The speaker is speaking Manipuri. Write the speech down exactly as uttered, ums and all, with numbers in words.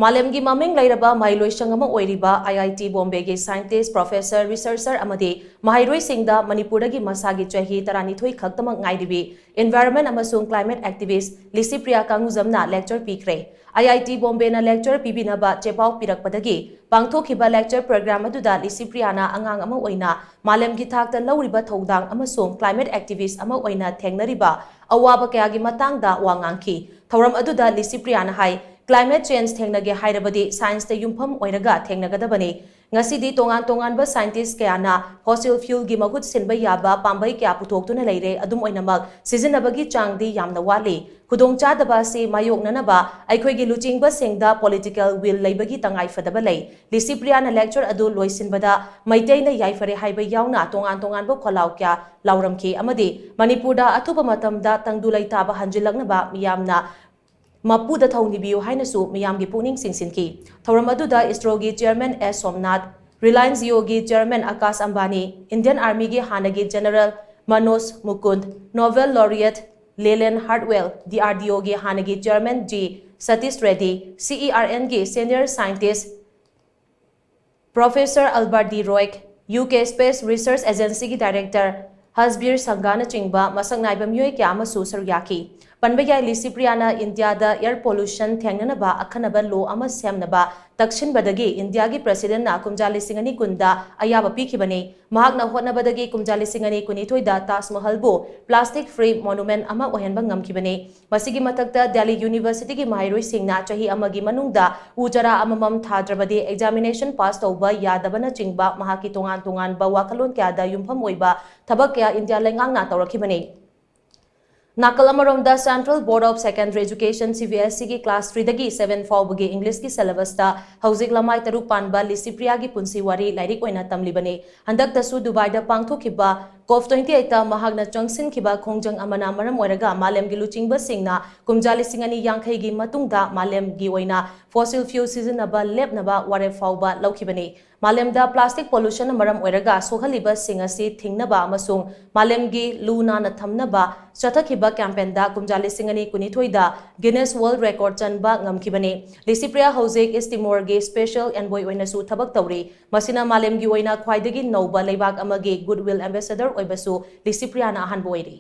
ꯃꯥꯂꯦꯝꯒꯤ ꯃꯃꯤꯡ ꯂꯩꯔꯕ ꯃꯍꯩꯂꯣꯏꯁꯪ ꯑꯃ ꯑꯣꯏꯔꯤꯕ ꯑꯥꯏ ꯑꯥꯏ ꯇꯤ ꯕꯣꯝꯕꯦꯒꯤ scientist, professor, researcher ꯑꯃꯗꯤ ꯃꯍꯩꯔꯣꯏꯁꯤꯡꯗ ꯃꯅꯤꯄꯨꯔꯗꯒꯤ ꯃꯁꯥꯒꯤ ꯆꯍꯤ ꯇꯔꯥꯅꯤꯊꯣꯏ ꯈꯛꯇꯃꯛ ꯉꯥꯏꯔꯤꯕꯤ environment ꯑꯃꯁꯨꯡ climate activist ꯂꯤꯁꯤꯄ꯭ꯔꯤꯌꯥ ꯀꯥꯡꯉꯨꯖꯝꯅ lecture ꯄꯤꯈ꯭ꯔꯦ꯫ ꯑꯥꯏ ꯑꯥꯏ ꯇꯤ ꯕꯣꯝꯕꯦꯅ lecture ꯄꯤꯕꯤꯅꯕ ꯆꯦꯄꯥꯎ ꯄꯤꯔꯛꯄꯗꯒꯤ ꯄꯥꯡꯊꯣꯛꯈꯤꯕ lecture program ꯑꯗꯨꯗ ꯂꯤꯁꯤꯄ꯭ꯔꯤꯌꯥꯅ ꯑꯉꯥꯡ ꯑꯃ ꯑꯣꯏꯅ ꯃꯥꯂꯦꯝꯒꯤ ꯊꯥꯛꯇ ꯂꯧꯔꯤꯕ ꯊꯧꯗꯥꯡ ꯑꯃꯁꯨꯡ climate activist ꯑꯃ ꯑꯣꯏꯅ ꯊꯦꯡꯅꯔꯤꯕ ꯑꯋꯥꯕ ꯀꯌꯥꯒꯤ ꯃꯇꯥꯡꯗ ꯋꯥ ꯉꯥꯡꯈꯤ꯫ ꯊꯧꯔꯝ ꯑꯗꯨꯗ ꯂꯤꯁꯤꯄ꯭ꯔꯤꯌꯥꯅ ꯍꯥꯏ, climate change ꯊꯦꯡꯅꯒꯦ ꯍꯥꯏꯔꯕꯗꯤ science ꯇ ꯌꯨꯝꯐꯝ ꯑꯣꯏꯔꯒ ꯊꯦꯡꯅꯒꯗꯕꯅꯤ꯫ ꯉꯁꯤꯗꯤ ꯇꯣꯉꯥꯟ ꯇꯣꯉꯥꯟꯕ scientist ꯀꯌꯥꯅ fossil fuel ꯒꯤ ꯃꯍꯨꯠ ꯁꯤꯟꯕ ꯌꯥꯕ ꯄꯥꯝꯕꯩ ꯀꯌꯥ ꯄꯨꯊꯣꯛꯇꯨꯅ ꯂꯩꯔꯦ꯫ ꯑꯗꯨꯝ ꯑꯣꯏꯅꯃꯛ, ꯁꯤꯖꯤꯟꯅꯕꯒꯤ ꯆꯥꯡꯗꯤ ꯌꯥꯝꯅ ꯋꯥꯠꯂꯤ꯫ ꯈꯨꯗꯣꯡꯆꯥꯗꯕ ꯑꯁꯤ ꯃꯥꯌꯣꯛꯅꯅꯕ ꯑꯩꯈꯣꯏꯒꯤ ꯂꯨꯆꯤꯡꯕꯁꯤꯡꯗ political will ꯂꯩꯕꯒꯤ ꯇꯉꯥꯏꯐꯗꯕ ꯂꯩ꯫ ꯂꯤꯁꯤꯄ꯭ꯔꯤꯌꯥꯅ lecture ꯑꯗꯨ ꯂꯣꯏꯁꯤꯟꯕꯗ ꯃꯩꯇꯩꯅ ꯌꯥꯏꯐꯔꯦ ꯍꯥꯏꯕ ꯌꯥꯎꯅ ꯇꯣꯉꯥꯟ ꯇꯣꯉꯥꯟꯕ ꯈꯣꯜꯂꯥꯎ ꯀꯌꯥ ꯂꯥꯎꯔꯝꯈꯤ ꯑꯃꯗꯤ ꯃꯅꯤꯄꯨꯔꯗ ꯑꯊꯨꯕ ꯃꯇꯝꯗ ꯇꯪꯗꯨ ꯂꯩꯇꯥꯕ ꯍꯟꯖꯤꯜꯂꯛꯅꯕ ꯃꯤꯌꯥꯝꯅ ꯃꯄꯨꯗ ꯊꯧꯅꯤꯕꯤꯌꯨ ꯍꯥꯏꯅꯁꯨ ꯃꯤꯌꯥꯝꯒꯤ ꯄꯨꯛꯅꯤꯡ ꯆꯤꯡꯁꯤꯟꯈꯤ꯫ ꯊꯧꯔꯝ ꯑꯗꯨꯗ ISRO ꯒꯤ chairman S Somnath, Reliance Jio ꯒꯤ chairman Akash Ambani, Indian Army ꯒꯤ ꯍꯥꯟꯅꯒꯤ general Manoj ꯃꯨꯀꯨꯟꯗ, Nobel laureate Leland Hartwell, D R D O ꯒꯤ ꯍꯥꯟꯅꯒꯤ chairman G Satish Reddy, C E R N ꯒꯤ senior scientist Professor Albert D Roy, U K Space Research Agency ꯒꯤ director ꯍꯁꯕꯤꯔ ꯁꯪꯒꯥꯅꯆꯤꯡꯕ ꯃꯁꯛ ꯅꯥꯏꯕ ꯃꯤꯑꯣꯏ ꯀꯌꯥ ꯑꯃꯁꯨ ꯁꯔꯨꯛ ꯌꯥꯈꯤ꯫ ꯄꯟꯕ ꯌꯥꯏ, ꯂꯤꯁꯤꯄ꯭ꯔꯤꯌꯥꯅ ꯏꯟꯗꯤꯌꯥꯗ air pollution ꯊꯦꯡꯅꯅꯕ ꯑꯈꯟꯅꯕ law ꯑꯃ ꯁꯦꯝꯅꯕ ꯇꯛꯁꯤꯟꯕꯗꯒꯤ ꯏꯟꯗꯤꯌꯥꯒꯤ president ꯅ ꯀꯨꯝꯖꯥ ꯂꯤꯁꯤꯡ ꯑꯅꯤ ꯀꯨꯟꯗ ꯑꯌꯥꯕ ꯄꯤꯈꯤꯕꯅꯤ꯫ ꯃꯍꯥꯛꯅ ꯍꯣꯠꯅꯕꯗꯒꯤ ꯀꯨꯝꯖꯥ ꯂꯤꯁꯤꯡ ꯑꯅꯤ ꯀꯨꯟꯅꯤꯊꯣꯏꯗ ꯇꯥꯖ ꯃꯍꯜꯕꯨ plastic free monument ꯑꯃ ꯑꯣꯏꯍꯟꯕ ꯉꯝꯈꯤꯕꯅꯤ꯫ ꯃꯁꯤꯒꯤ ꯃꯊꯛꯇ, ꯗꯦꯜꯂꯤ ꯌꯨꯅꯤꯚꯔꯁꯤꯇꯤꯒꯤ ꯃꯍꯩꯔꯣꯏꯁꯤꯡꯅ ꯆꯍꯤ ꯑꯃꯒꯤ ꯃꯅꯨꯡꯗ ꯎ ꯆꯥꯔꯥ ꯑꯃꯃꯝ ꯊꯥꯗ꯭ꯔꯕꯗꯤ examination pass ꯇꯧꯕ ꯌꯥꯗꯕꯅꯆꯤꯡꯕ ꯃꯍꯥꯛꯀꯤ ꯇꯣꯉꯥꯟ ꯇꯣꯉꯥꯟꯕ ꯋꯥꯈꯜꯂꯣꯟ ꯀꯌꯥꯗ ꯌꯨꯝꯐꯝ ꯑꯣꯏꯕ ꯊꯕꯛ ꯀꯌꯥ ꯏꯟꯗꯤꯌꯥ ꯂꯩꯉꯥꯛꯅ ꯇꯧꯔꯛꯈꯤꯕꯅꯤ꯫ ꯅꯥꯀꯜ ꯑꯃꯔꯣꯝꯗ, Central Board of Secondary Education, C B S E ꯒꯤ class three ꯗꯒꯤ seven ꯐꯥꯎꯕꯒꯤ English ꯀꯤ syllabus ꯇ ꯍꯧꯖꯤꯛ ꯂꯃꯥꯏ ꯇꯔꯨꯛ ꯄꯥꯟꯕ ꯂꯤꯁꯤꯄ꯭ꯔꯤꯌꯥꯒꯤ ꯄꯨꯟꯁꯤ ꯋꯥꯔꯤ ꯂꯥꯏꯔꯤꯛ ꯑꯣꯏꯅ ꯇꯝꯂꯤꯕꯅꯤ꯫ ꯍꯟꯗꯛꯇꯁꯨ ꯗꯨꯕꯥꯏꯗ ꯄꯥꯡꯊꯣꯛꯈꯤꯕ ꯀꯣꯞ ꯇ꯭ꯋꯦꯟꯇꯤ ꯑꯩꯠꯇ ꯃꯍꯥꯛꯅ ꯆꯪꯁꯤꯟꯈꯤꯕ ꯈꯣꯡꯖꯪ ꯑꯃꯅ ꯃꯔꯝ ꯑꯣꯏꯔꯒ ꯃꯥꯂꯦꯝꯒꯤ ꯂꯨꯆꯤꯡꯕꯁꯤꯡꯅ ꯀꯨꯝꯖꯥ ꯂꯤꯁꯤꯡ ꯑꯅꯤ ꯌꯥꯡꯈꯩꯒꯤ ꯃꯇꯨꯡꯗ ꯃꯥꯂꯦꯝꯒꯤ ꯑꯣꯏꯅ ꯐꯣꯁꯤꯜ ꯐ꯭ꯌꯨꯜ ꯁꯤꯖꯤꯟꯅꯕ ꯂꯦꯞꯅꯕ ꯋꯥꯔꯦꯞ ꯐꯥꯎꯕ ꯂꯧꯈꯤꯕꯅꯤ꯫ ꯃꯥꯂꯦꯝꯗ ꯄ꯭ꯂꯥꯁꯇꯤꯛ ꯄꯣꯂꯨꯁꯟꯅ ꯃꯔꯝ ꯑꯣꯏꯔꯒ ꯁꯣꯛꯍꯜꯂꯤꯕꯁꯤꯡ ꯑꯁꯤ ꯊꯤꯡꯅꯕ ꯑꯃꯁꯨꯡ ꯃꯥꯂꯦꯝꯒꯤ ꯂꯨ ꯅꯥꯟꯅ ꯊꯝꯅꯕ ꯆꯠꯊꯈꯤꯕ ꯀꯦꯝꯄꯦꯟꯗ ꯀꯨꯝꯖꯥ ꯂꯤꯁꯤꯡ ꯑꯅꯤ ꯀꯨꯟꯅꯤꯊꯣꯏꯗ ꯒꯤꯅꯦꯁ ꯋꯥꯔꯜꯗ ꯔꯦꯀꯣꯔꯗ ꯆꯟꯕ ꯉꯝꯈꯤꯕꯅꯤ꯫ ꯂꯤꯁꯤꯄ꯭ꯔꯤꯌꯥ ꯍꯧꯖꯤꯛ ꯏꯁ ꯇꯤꯃꯣꯔꯒꯤ ꯁ꯭ꯄꯦꯁꯦꯜ ꯑꯦꯟꯚꯣꯏ ꯑꯣꯏꯅꯁꯨ ꯊꯕꯛ ꯇꯧꯔꯤ꯫ ꯃꯁꯤꯅ ꯃꯥꯂꯦꯝꯒꯤ ꯑꯣꯏꯅ ꯈ꯭ꯋꯥꯏꯗꯒꯤ ꯅꯧꯕ ꯂꯩꯕꯥꯛ ꯑꯃꯒꯤ ꯒꯨꯗꯋꯤꯜ ꯑꯦꯝꯕꯦꯁꯦꯗꯔ ꯑꯣꯏꯕꯁꯨ ꯂꯤꯁꯤꯄ꯭ꯔꯤꯌꯥꯅ ꯑꯍꯥꯟꯕ ꯑꯣꯏꯔꯤ꯫